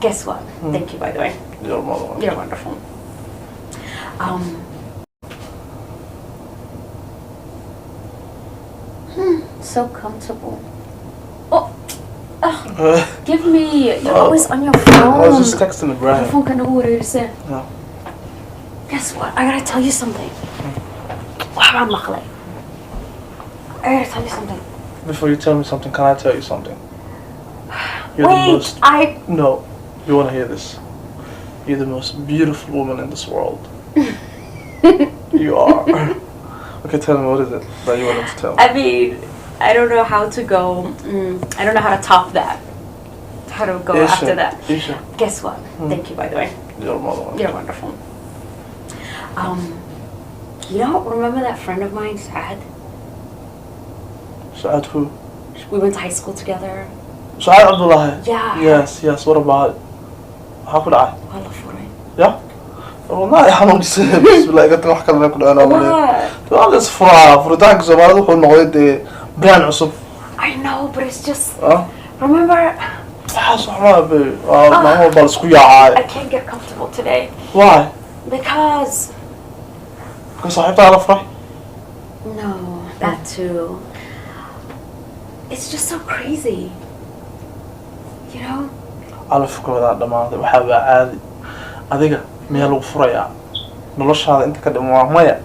Guess what? Thank you, by the way. You're more than welcome. You're wonderful. So comfortable. Oh, ugh, give me. You're always on your phone. I was just texting Ibrahim. Phone kan ugu wareerisay. Yeah. Guess what? I gotta tell you something. Wax baan maqlay. I gotta tell you something. Before you tell me something, can I tell you something? You're Wait, the most. I. No, you want to hear this. You're the most beautiful woman in this world. You are. Okay, tell me, what is it that you wanted to tell me? I mean, I don't know how to go. I don't know how to top that. How to go Isha, after that. Isha. Guess what? Thank you, by the way. You're more than welcome. You're wonderful. Remember that friend of mine, Saad? Saad who? We went to high school together. Saad Abdullah. Yeah. Yes. What about it? How could I? Waa la furay. Yeah. Wallahi xanuunsan, bismillah, iga tag, wax kale ku dhacaan. What? Waa la isfuraa. Furitaanka Soomaalida wuxuu noqday dee brand cusub. I know, but it's just Ah, remember waxaas wax ma be, waa maalin walba la isku yaacay. I can't get comfortable today Why? Because Marka saaxiibtaa la furay. No, that too. It's just so crazy. You know? Calafkoodaa dhammaaday, waxaa baa caadi. Adiga miyaa lagu furayaa noloshaada inta ka dhiman? Waa maya.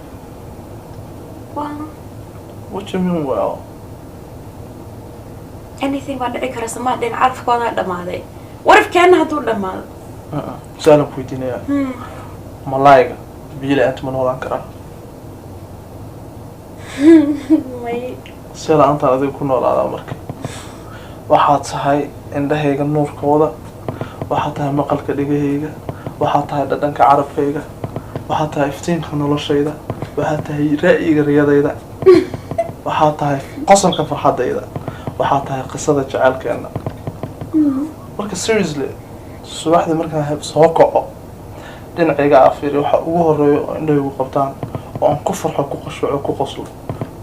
Well, What you mean, well? Anything baa dhici kara, somaa dhin calafkoodaa dhammaaday. What if keena hadduu dhammaado? Su-aalan ku weydiinayaa. Malaayga biyo la-aanta ma noolaan karaa? May. See la-aantaan adiga ku noolaadaa? Marka waxaad tahay indhahayga nuurkooda, waxaad tahay maqalka dhegahayga, waxaad tahay dhadhanka carabkayga, waxaad tahay iftiinka noloshayda, waxaad tahay ra'yiga riyadayda, waxaad tahay qosolka farxadayda, waxaad tahay qisada jaceylkeena. Marka seriously, subaxdii markaan soo kaco, dhinacayga aa fiiriyo, waxa ugu horeeyo oo indhahaygu qabtaan oo aan ku farxo, ku qashuco, ku qoslo,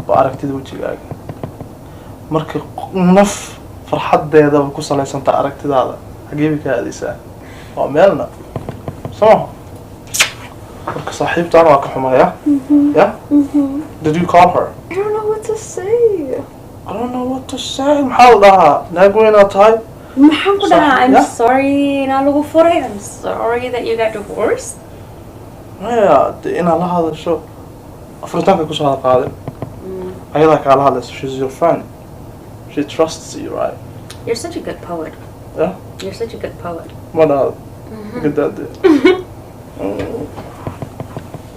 waa aragtida wejigaaga. Marka naf farxadeedaba ku salaysantaa aragtidaada, xagee bay ka aadaysaa? Waa meelna soo maha. Marka saaxiibtaan waa ka xumaya. Yeah, did you call her? I don't know what to say. I don't know what to say. Maxaa la dhahaa? Naag weynaad tahay. Maxaan ku dhahaa? I'm sorry inaa lagu furay. I'm sorry that you got divorced. Maya dee, inaad la hadasho, furitaanka kusoo hada qaadin. Ayadaa kaala hadlayso. She's your friend, she trusts you, right? You're such a good poet. Yeah. You're such a good poet. Ma dhahdo gadaade.